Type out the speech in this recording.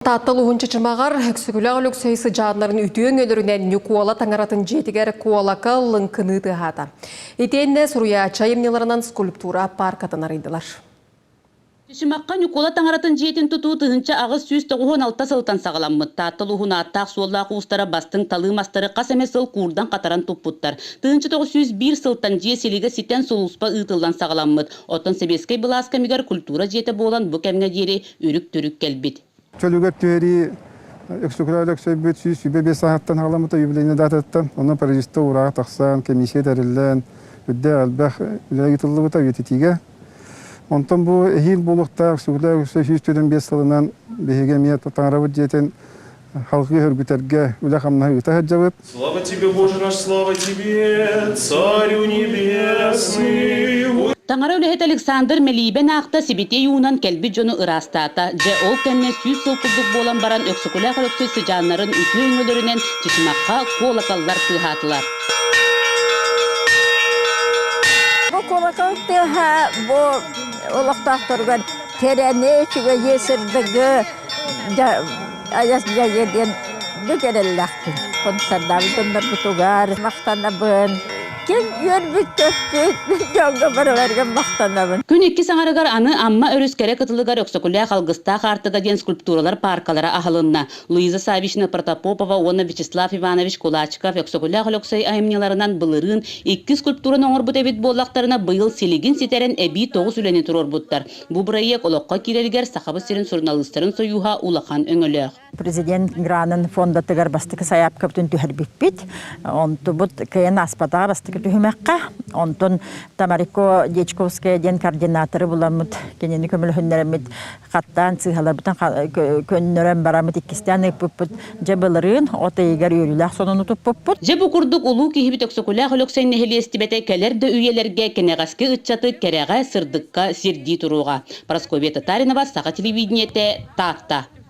Таатта улууһун Чычымаҕар Өксөкүлээх Өлөксөй сыдьааннарын үтүө өҥөлөрүнэн Ньукуола таҥаратын дьиэтигэр куолакал лыҥкыныы тыаһаата. Итиэннэ суруйааччы айымньыларынан скульптура пааркатын арыйдылар. Чычымахха Ньукуола таҥаратын дьиэтин тутуу 1896 сылтан саҕаламмыт. Таатта улууһун ааттаах-суоллаах уустара бастыҥ талыы мастары хас эмэ сыл куурдан-хатаран туппуттар. 1901 сылтан дьиэ силигэ ситэн сулууспа ыытыллан саҕаламмыт. Оттон сэбиэскэй былаас кэмигэр культура дьиэтэ буолан бу кэмҥэ диэри үрүк-түрүк кэлбит. Чөлүгэр түһэрии Өксөкүлээх Өлөксөйбүт 125 сааһыттан халаммыта юбилейнай дататтан, онно правительство уурааҕа тахсан, комиссия тэриллэн, үрдээх элбэх үлэ ыытыллыбыта үйэтитиигэ. Онтон бу эһиил буолуохтаах Өксөкүлээх Өлөксөй 145 сылынан биһиги эмиэ таҥарабыт дьиэтин халҕыы сөргүтэргэ үлэ-хамнаһы ыыта сылдьабыт. Слава тебе, Боже наш, слава тебе, Царю небесный! Таҥара үлэһит Александр мэлиибэн аахта сибитиэй уунан кэлбит дьону ыраастаата. Дьэ, ол кэннэ 100 сыл курдук буолан баран Өксөкүлээх Өлөксөй сыдьааннарын үтүө өҥөлөрүнэн Чычымахха куолакаллар тыаһаатылар. Бу куолакал тыаһа бу олохтоохторугар кэрэни, үчүгэйи, сырдыгы айас дьайыа диэн бүк эрэллээхпин. Концердаабыт дьоннорбутугар махтанабын. Ким үөрбүт-көппүт дьоҥҥо барыларыгар махтанабын. Күн иккис аҥарыгар аны Амма өрүс кэрэ кытылыгар Өксөкүлээх Алгыстаах аартыга диэн скульптуралар пааркалара аһылынна. Луиза Саввична Протопопова уонна Вячеслав Иванович Кулачиков Өксөкүлээх Өлөксөй айымньыларынан былырыын икки скульптураны оҥорбут эбит буоллахтарына, быйыл силигин ситэрэн эбии тоҕус үлэни туруорбуттар. Бу бырайыак олоххо киирэригэр Сахабыт сирин суруналыыстарын сойууһа улахан өҥөлөөх. Президент гранын фондатыгар бастакы сайаапкабытын түһэрбиппит. Онтубут кыайан ааспатаҕа бастакы түһүмэххэ. Онтон Тамарико Дьячковская диэн координаторы буламмыт, кинини көмөлөһүннэрэммит хаттаан сыыһаларбытын көннөрөн бараммыт иккистээн ыыппыппыт. Дьэ былырыын от ыйыгар үөрүүлээх сонуну туппуппут. Дьэ бу курдук улуу киһибит Өксөкүлээх Өлөксөй нэһилиэстибэтэ кэлэр да үйэлэргэ кэнэҕэски ыччаты кэрэҕэ, сырдыкка сирдии туруоҕа. Прасковья Татаринова, Саха телевидениетэ, Таатта.